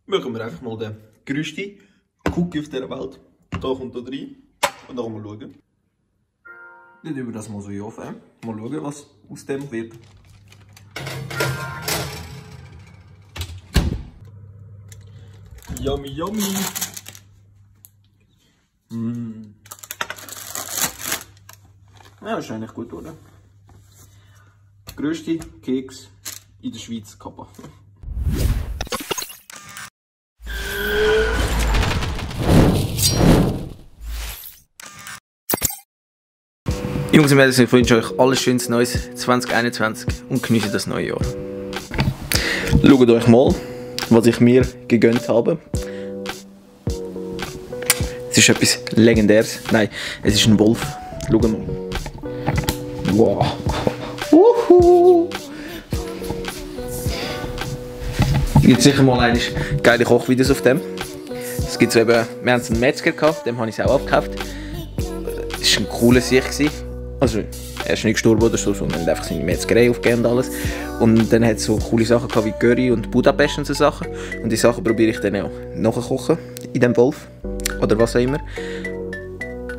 Machen wir einfach mal den grössten Cookie auf dieser Welt. Da kommt er rein. Und dann mal schauen. Dann tun wir das mal so in den Ofen. Mal schauen, was aus dem wird. Yummy, yummy! Ja, das ist eigentlich gut, oder? Der grösste Keks in der Schweiz, Kappa. Jungs und Mädels, ich wünsche euch alles Schönes Neues 2021 und genießt das neue Jahr. Schaut euch mal, was ich mir gegönnt habe. Es ist etwas Legendäres. Nein, es ist ein Wolf. Schaut mal. Wow. Es gibt sicher mal eine geile Kochvideos auf dem. Es gibt so eben, wir haben einen Metzger gehabt, dem habe ich es auch abgekauft. Es war ein cooler Sieg. Also, er ist nicht gestorben oder so, sondern hat einfach seine Metzgerei aufgegeben und alles. Und dann hat es so coole Sachen gehabt wie Curry und Budapest und so Sachen. Und die Sachen probiere ich dann auch nachkochen in dem Wolf. Oder was auch immer.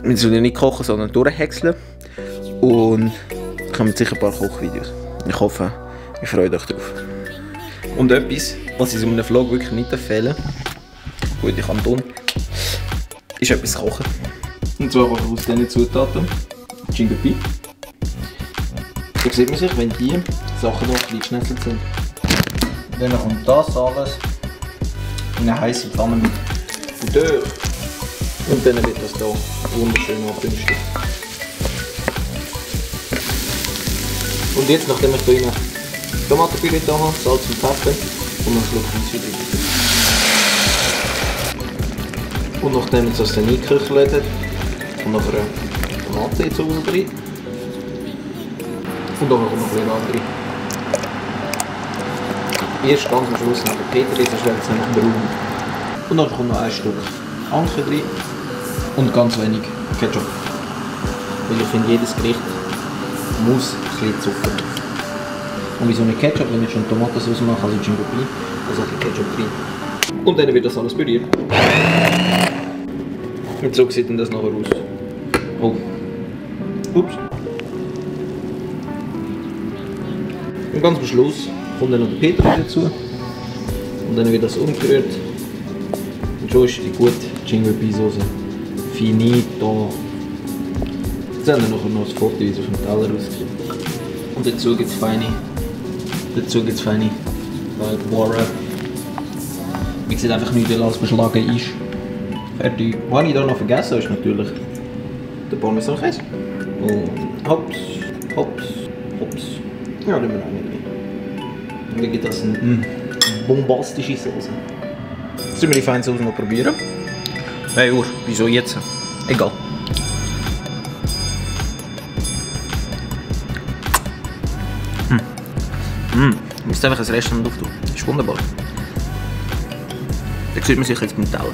Wir sollen nicht kochen, sondern durchhäckseln. Und es kommen sicher ein paar Kochvideos. Ich hoffe, ihr freut euch drauf. Und etwas, was in so einem Vlog wirklich nicht fehlen darf, gut, ich kann tun, ist etwas kochen. Und zwar aus diesen Zutaten. Chingupi. So sieht man sich, wenn die Sachen noch klein geschnetzelt sind. Dann kommt das alles in eine heiße Pfanne mit Butter. Und dann wird das hier wunderschön abdünstet. Und jetzt, nachdem ich hier Tomatenpüree da habe, Salz und Pfeffer und einen Schluck Weisswein drin. Und nachdem es das dann eingeköchelt hat, kommt noch eine Tomatensoße drin. Und dann kommt noch ein bisschen andere. Erst ganz am Schluss noch der Peterli, sonst wird es nämlich braun. Und dann kommt noch ein Stück Anke drin und ganz wenig Ketchup. Weil ich finde, jedes Gericht muss ein bisschen Zucker haben. Und wieso nicht Ketchup, wenn ich schon Tomatensauce mache, also Chingupi, also ein bisschen Ketchup drin. Und dann wird das alles püriert. Und so sieht dann das nachher aus. Oh. Ups. Und ganz am Schluss kommt dann noch der Peterli dazu. Und dann wird das umgerührt. Und schon ist die gute Chingupi-Sauce finito. Jetzt haben wir nachher noch das Foto, wie es auf dem Teller aussieht. Und dazu gibt es feine Wildwater. Wie sieht einfach nichts als beschlagen ist. Fertig. Was ich hier noch vergessen habe, ist natürlich der Parmesankäse. Und hops, hops, hops. Ja, nehmen wir auch nicht rein. Und dann gibt das eine bombastische Soße. Jetzt müssen wir die feine Soße noch probieren. Hey Uhr, wieso jetzt? Egal. Ich muss einfach ein Restaurant auftun. Das ist wunderbar. Da sieht man sich jetzt mit dem Teller.